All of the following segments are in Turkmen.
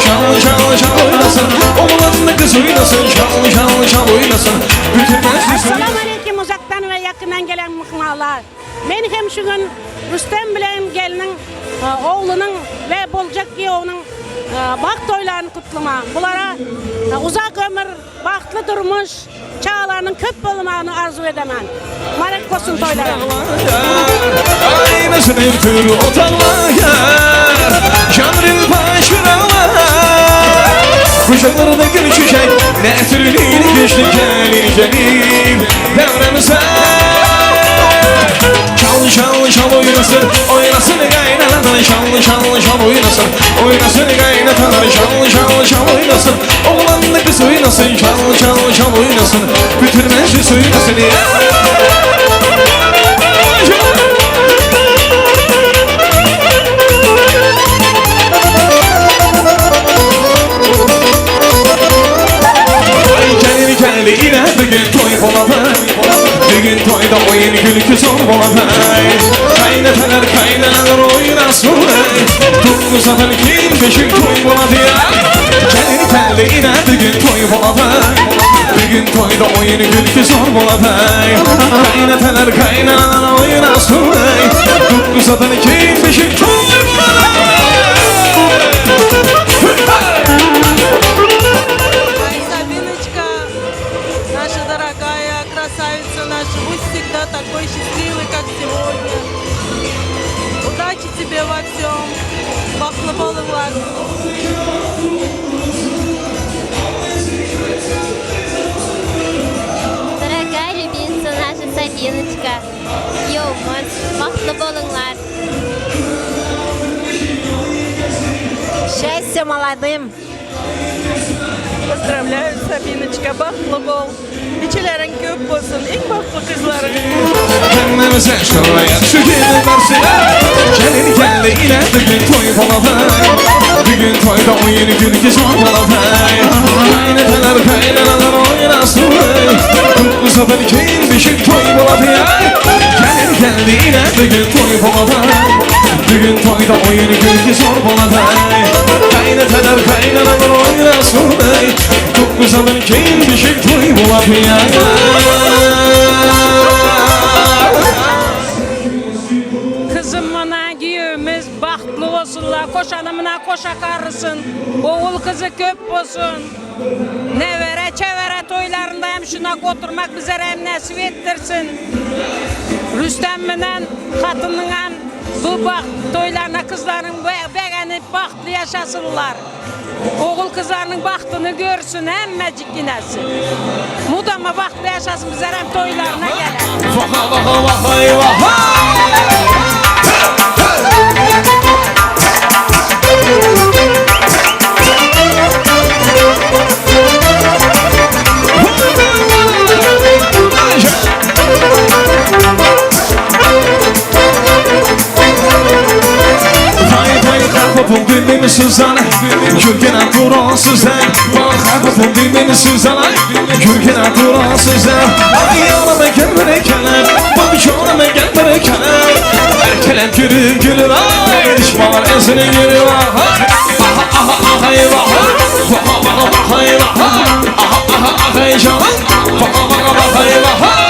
Çal çal çal oynasın Oğlanla kız oynasın Çal çal çal oynasın Bütün meclis Assalamu aleýkum uzakdan we ýakyndan gelen myhmanlar. Men hem şu gün Rüstem bilen gelniň oglunyň we boljak giýewiniň bagt toýlaryny gutlaman. Bulara uzak ömür, bagtly durmuş, çagalarynyň köp bolmagyny arzuw edemen. Mubarek bolsun toýlary. Aynasını örtür otağlar Şanril paşıralar Kuşaklarında gül çiçek Ne türlü güçlü gelin gelin Devremize Çal çal çal oynasın Oynasın kaynanalar Çal çal çal oynasın Oynasın kaynatalar Çal çal çal oynasın Oğlanlı kız oynasın Çal çal çal oynasın Bütün meclis oynasın Ay gelin geldi yine bugün toy boladı Bugün toyda oyun gülkü zor boladı Kaynatalar kaynanalar oynasın Dokuz kim beşik toy boladı ya Gelin geldi yine bugün toy boladı Bugün toyda oyun gülkü zor boladı Kaynatalar kaynanalar oynasın Dokuz kim beşik toy boladı Ай, Сабиночка, наша дорогая красавица наша, будь всегда такой счастливой, как сегодня. Удачи тебе во всем. Bagtly boluňlar. Дорогая любимица наша Сабиночка, giýewimiz, bagtly boluňlar. Счастья молодым! Поздравляю, Сабиночка, bagtly bol. Niçeleriň köp bolsun, iň bagtly gyzlaryň. Kendimize şuraya şu gelin versinler Gelin geldi yine bugün toy boladı Bugün toyda oyun gülkü zor boladı Kaynatalar kaynanalar oynasın Kutlu zaten kim düşük toy boladı Gelin geldi yine bugün toy boladı Bugün toyda oyun gülkü zor boladı Kaynatalar kaynanalar oynasın Kutlu zaten kim düşük toy boladı Gyzym mına giýewimiz bagtly bolsunlar, goşany mına goşa garrysyn, ogul gyzy köp bolsun. Nebere çebere toýlarynda hem şunak oturmak bizlere hem nesip ettirsin. Rüstem menen hatynyň hem bu bagt toýlaryna gyzlaryň begenip bagtly ýaşasynlar. Ogul gyzlarynyň bagtyny görsün hemmejik ginesi. Mudama bagtly ýaşasyn bizler hem toýlaryna gelen. Vaha vaha vahay vaha Vay vay kapı beni Suzan Gürgen duran Suzan Bak kapı beni Suzan Gürgen duran Suzan Ay yanıma gel bire kelem Bak yanıma gel bire kelem Erkelem gülür gülür ay Düşmanlar ezine gülür ah Aha aha aha eyvah Vaha vaha vaha eyvah Aha aha aha ey canım Vaha vaha vaha eyvah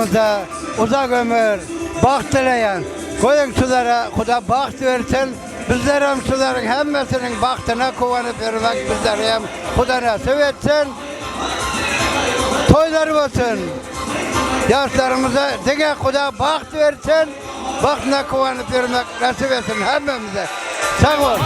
Ýaşlarymyza uzak ömür, bagt dileýän. Goýuň şulara Huda bagt bersin. Bizlerem şularyň hemmesiniň bagtyna guwanyp ýörmek bizlere hem Huda nesip etsin. Toýlar bolsun. Ýaşlarymyza diňe Huda bagt bersin. Bagtyna guwanyp ýörmek nesip etsin hemmemize. Sag bol.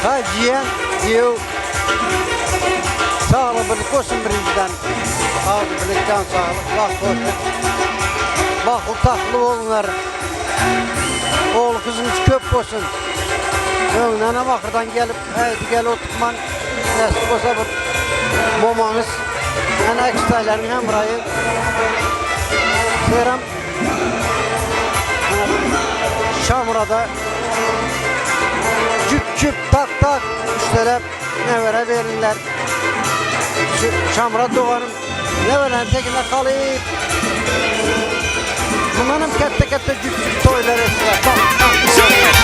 Ha jiýen, giýew saglyk birlik bolsun birinjiden. Agzy birlik jan saglyk, bagt bolsun. Bagtly tagtly bolsunlar. Ogul gyzyňyz köp bolsun. Öňdenem ahyrdan gelip, äýdi gel oturman, nesip bolsa bir momaňyz, ýene ekiztaýlaryň hemraýy. Seram Şamurada jüp-jüp, tak-tak üçtelep nebere berinler. Şamurat doganym neberäniň tekine galyp, mundanam kätde-kätde jüp-jüp toýlar etseler.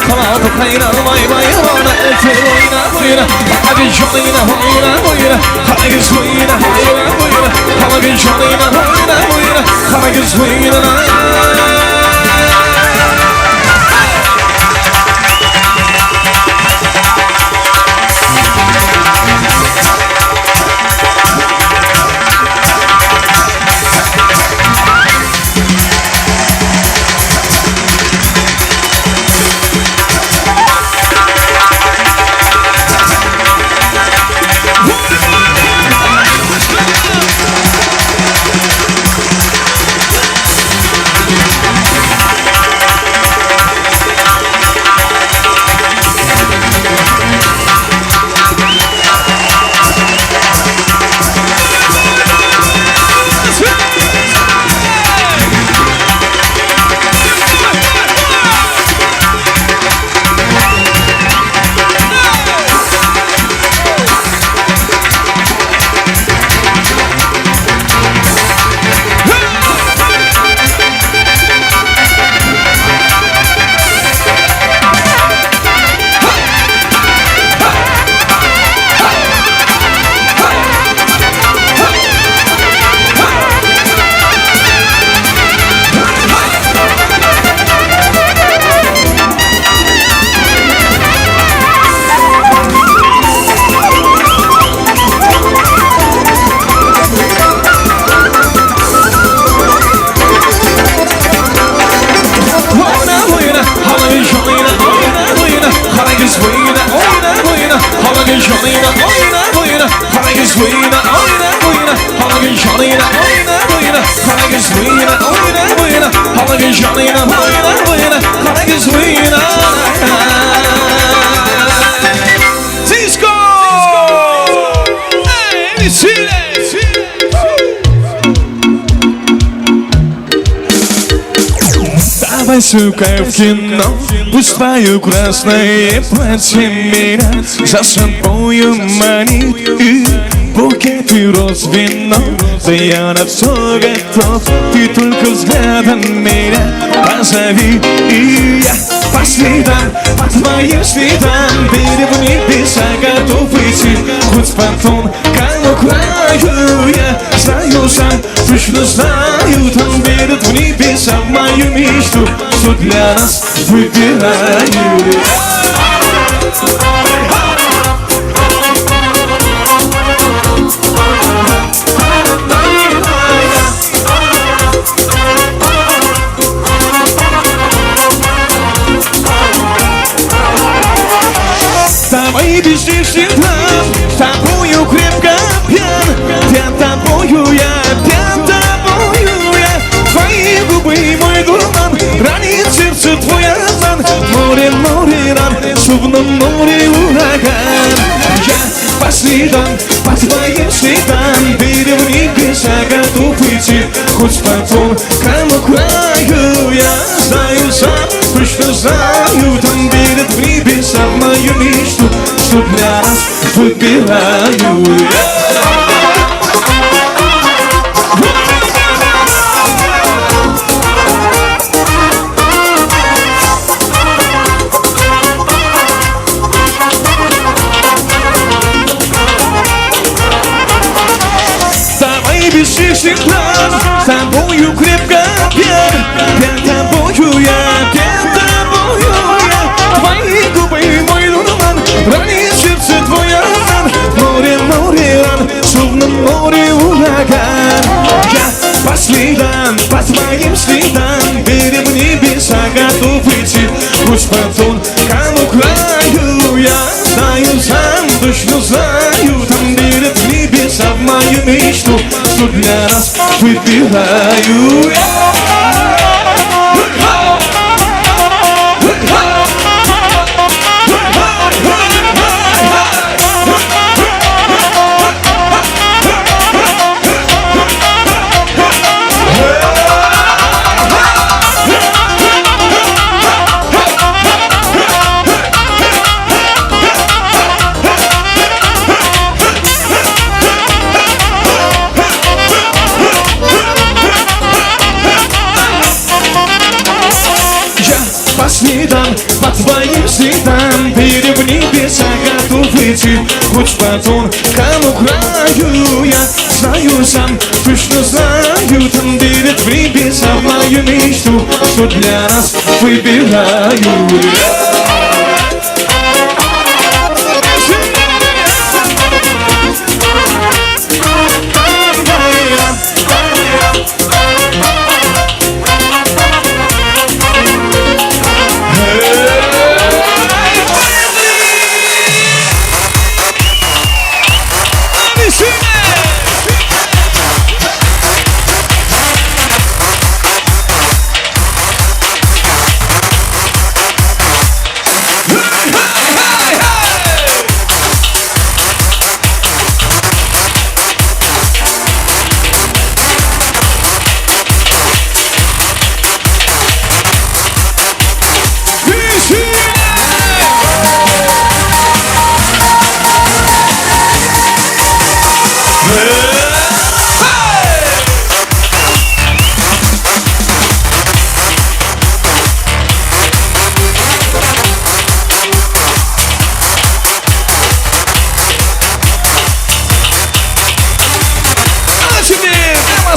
Salawat haýra baý baý oýna Ertir oýna oýna Hadi joýna oýna oýna Hadi joýna oýna oýna Hadi joýna oýna oýna Hadi joýna. Oýna oýna Hadi joýna oýna oýna Hadi joýna oýna oýna Hadi joýna oýna oýna Hadi joýna oýna oýna Hadi joýna oýna oýna Hadi joýna oýna oýna Hadi joýna oýna oýna Hadi joýna. Disco! Hey, Chile! Давай, сука, в кино. Пусть твое красное платье меня за собою манит. И букеты роз вино. Да я на все готов. Ты только взглядом меня позови. И я по следам, по твоим следам Верю в небеса, готов идти. Хоть по тонкому краю я знаю сам, точно знаю, там верят в небеса, в мою мечту, что для нас выбирают. Давай бежи там, тобою крепко пьян, пьян тобою я, пьян тобою я. Твои губы мой дурман, ранит сердце твой обман. Море, море ран, словно море ураган. Я по следам, по твоим следам, верю в небеса, готов идти хоть по тонкому краю. Я знаю сам, точно знаю, там верят в небеса, в мою мечту, что для нас выбираю. Давай бежи всегда, с тобою крепко пьян, пьян тобою я, пьян тобою я. Твои губы мой дурман, ранит сердце твой обман. Море, море ран, словно море ураган. Я по следам, по твоим следам, верю в небеса, готов идти хоть по тонкому краю. Я знаю сам, точно знаю, там верят в небеса, в мою мечту, что для нас выбираю. следам, по твоим следам Верю в небеса, готов идти Хоть по тонкому краю Я знаю сам, точно знаю Там верят в небеса, в мою мечту Что для нас выбираю.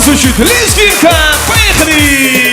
Звучит лезгинка. Поехали!